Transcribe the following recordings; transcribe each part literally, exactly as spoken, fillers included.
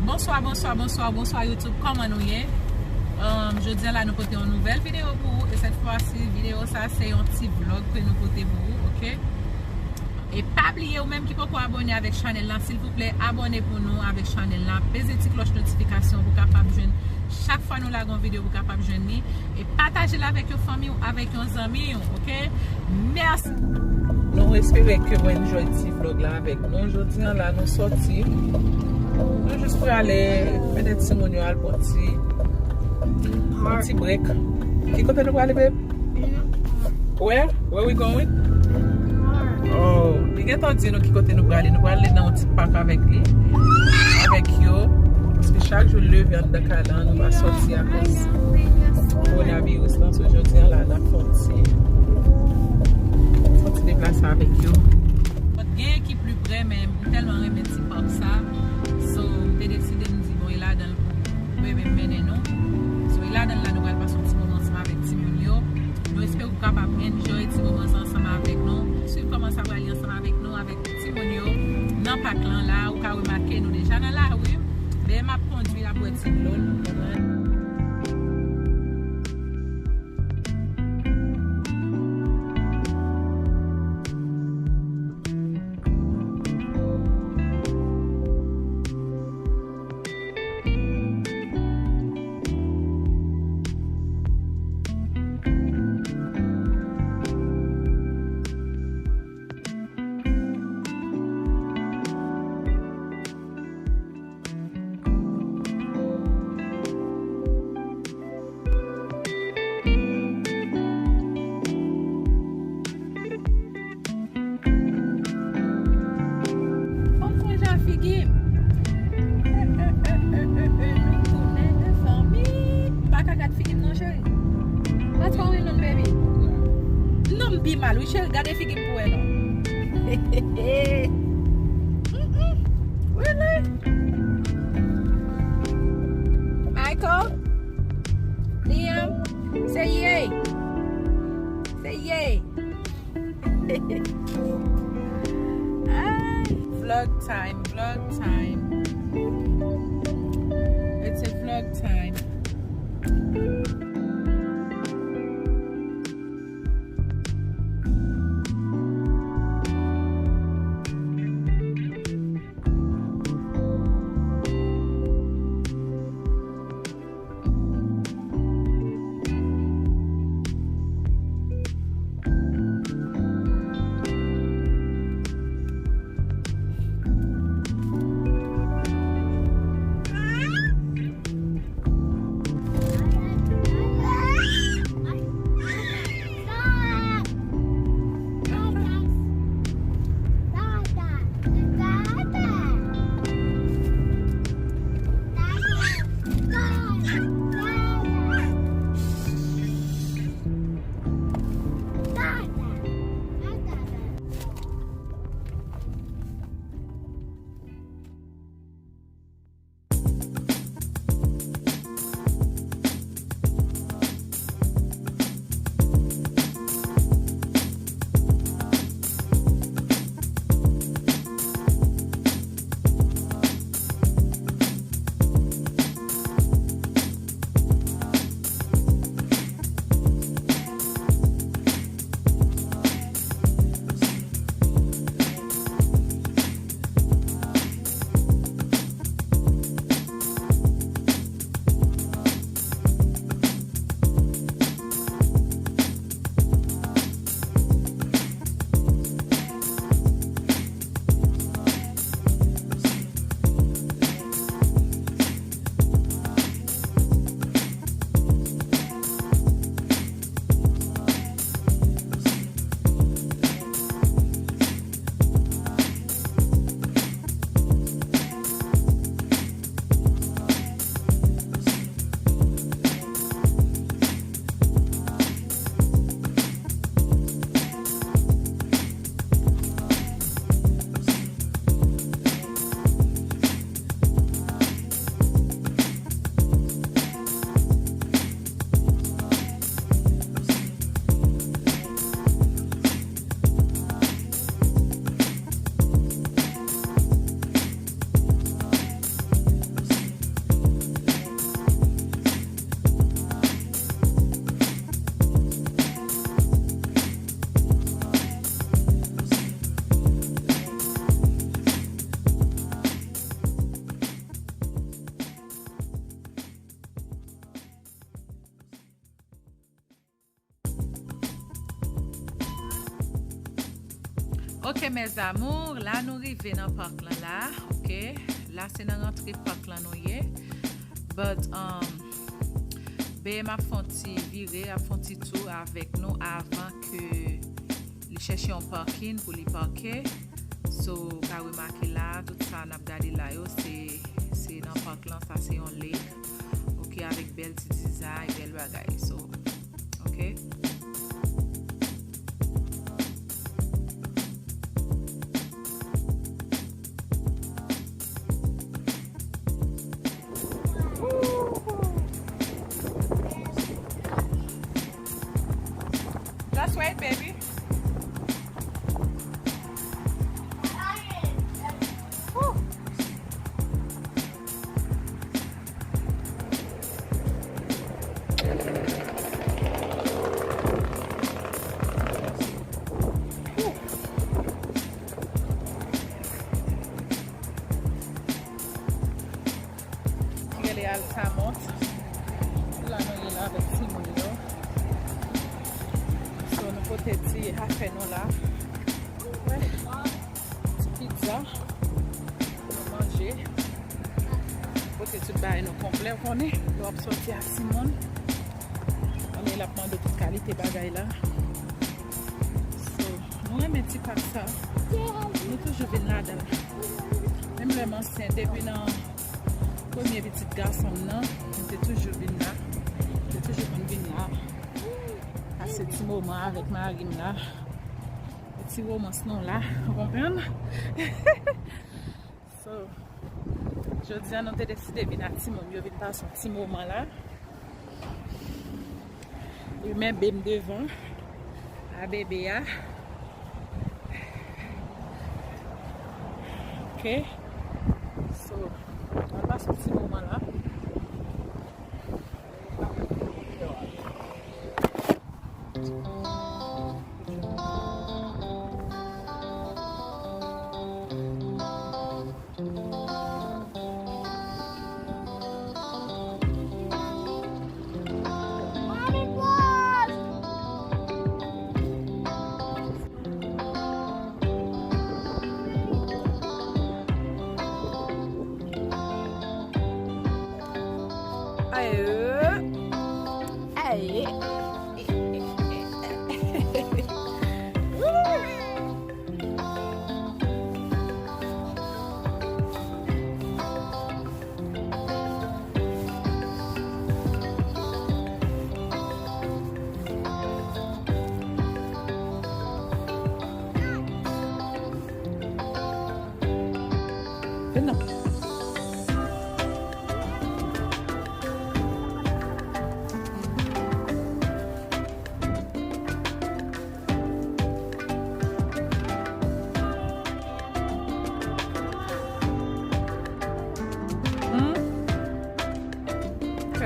Bonswa, bonswa, bonswa, bonswa YouTube, kòman nou ye? Um, jodi a la nou pote yon nouvèl videyo pou ou, e sèt fwa si videyo sa se yon ti vlog ke nou pote pou ou, oke? E pa bliye ou menm ki poko abòne avèk chanèl la, silvouplè abòne pou nou avèk chanèl la, peze ti klòch notifikasyon pou kapab jwenn chak fwa nou lage yon videyo pou kapab jwenn li. E pataje l avèk yon fanmi w, avèk yon zanmi w, oke? Mèsi. Nou espere ke w enjoy ti vlog la avèk nou. Jodi a la, nou sòti. Nou jis prale mete timoun yo al pran ti, yon ti break. Ki kote nou prale, babe? Where? Where we going? Oh, li gentan di nou ki kote nou prale. Nou prale nan yon ti pak avèk li, avèk yo. Paske chak jou l leve anndan kay la, nou pa sòti akoz kowonaviris lan. So, jodi a la, n ap fè yon ti, fè yon ti deplase avèk yo. Gen ki pli pre, men m tèlman renmen ti pak sa. So, m te deside, m di, bon, e ladan l pou bebe m mennen nou. So, e ladan l la, nou pral pase yon ti moman ansanm avèk timoun yo. Nou espere ou kapab enjoy ti moman sa ansanm avèk nou. Swiv kòman sa pral ye ansanm avèk nou, avèk timoun yo nan pak lan la. Ou ka remake nou deja nan lari. Men m ap kondui, l ap bwè ti dlo l, ou konprann? Fò m fè jan figi m. Nou tounen de fanmi. M pa ka gad figi m non, cheri. What's going on, baby? Non, m pi mal, wi, cheri. Gade figi m pou wè non. Mm-mm. Really? Michael? Liam? Say yay. Say yay. Ay. Vlog time, vlog time. It's a vlog time. Ok, mes amours, la nou rive nan park lan la, ok? La se nan rantre park lan nou ye. But, um, B M ap fè yon ti vire, ap fè yon ti tou avèk nou avan ke li chèche yon parking pou li pake. So, ou ka remake la, tout sa n ap gade la yo, se, se nan park lan, sa se yon lake. Ok, avèk bèl ti dizay, bèl bagay. So, ok. Just wait, baby. Ki rele Altamont. La nou ye la avèk timoun yo. So, nou pote ti afè nou la. Wè. Ti pizza. Nou manje. Pote tout bagay nou konplè, ou konnen. Lè w ap sòti ak timoun. Konnen l ap mande tout kalite bagay la. So, nou renmen ti pak sa. Nou toujou vin ladan l. Menm lè m ansent, depi nan premye pitit gason m nan, m te toujou vin la. M te toujou konn vin la. Pase ti moman avèk mari m la. Ti romans nou la, ou konprann? So, jodi a nou te deside vin ak timoun yo, vin pase yon ti moman la. Li menm bebe m devan, a bebe a. Ok. So, nou pase yon ti moman la. Aye. Aye. Vin non. Hmm? Ok.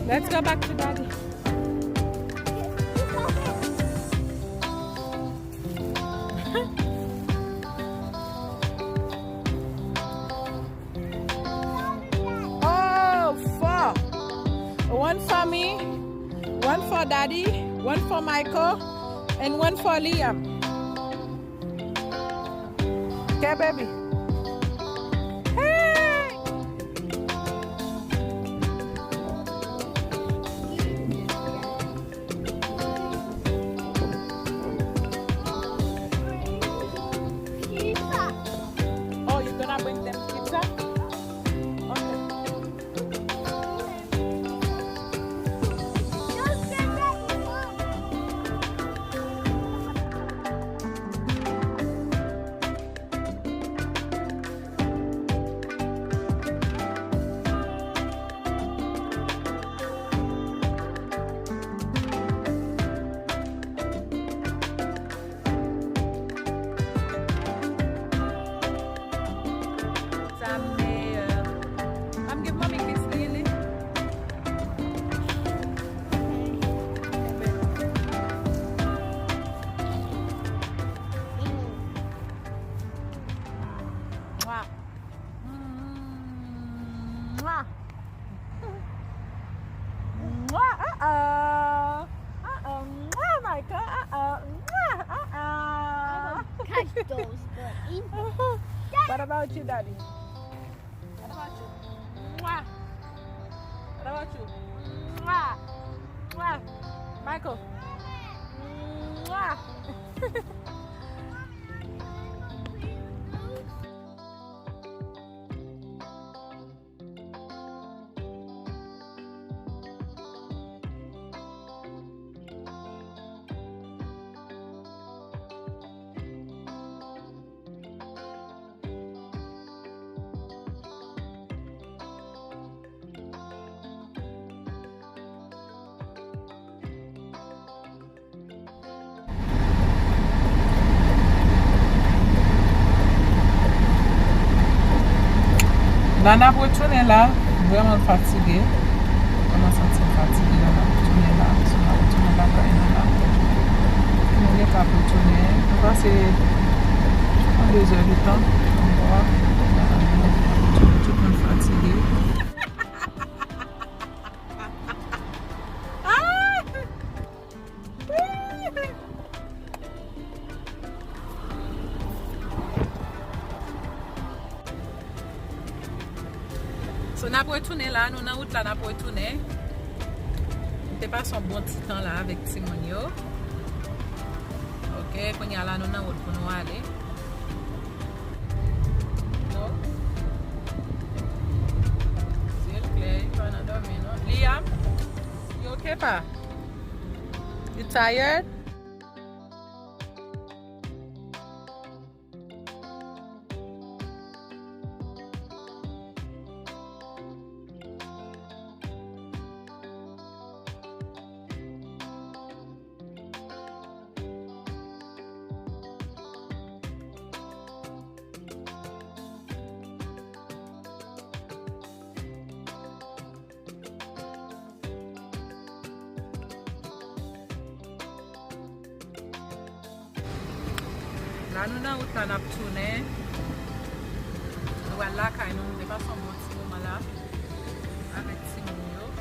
Let's go back to daddy. Oh, four. One for me, one for daddy, one for Michael, and one for Liam. Okay, baby. Hey! Oh, you gonna bring them pizza? Okay. Those good. What about you, Daddy? What about you? Mwah. What about you? Mwah. Mwah. Michael. Mwah. La n ap retounen la, m vrèman fatige. Kòman santi m fatige la, n ap retounen la. So n ap retounen lakay nou la. Nou gentan ap retounen. Nou pase yon de zè de tan ankò. Tout moun fatige. So, n ap retounen la, nou nan wout la, n ap retounen. M te pase yon bon ti tan la avèk timoun yo. Ok, kounye a la, nou nan wout pou nou ale. No. Zye l klè, li pa nan dòmi, non. Liam, you okay, pa? You tired? La nou nan wout la, n ap tounen. Nou pral lakay nou. Nou te pase yon bon ti moman la avèk timoun yo.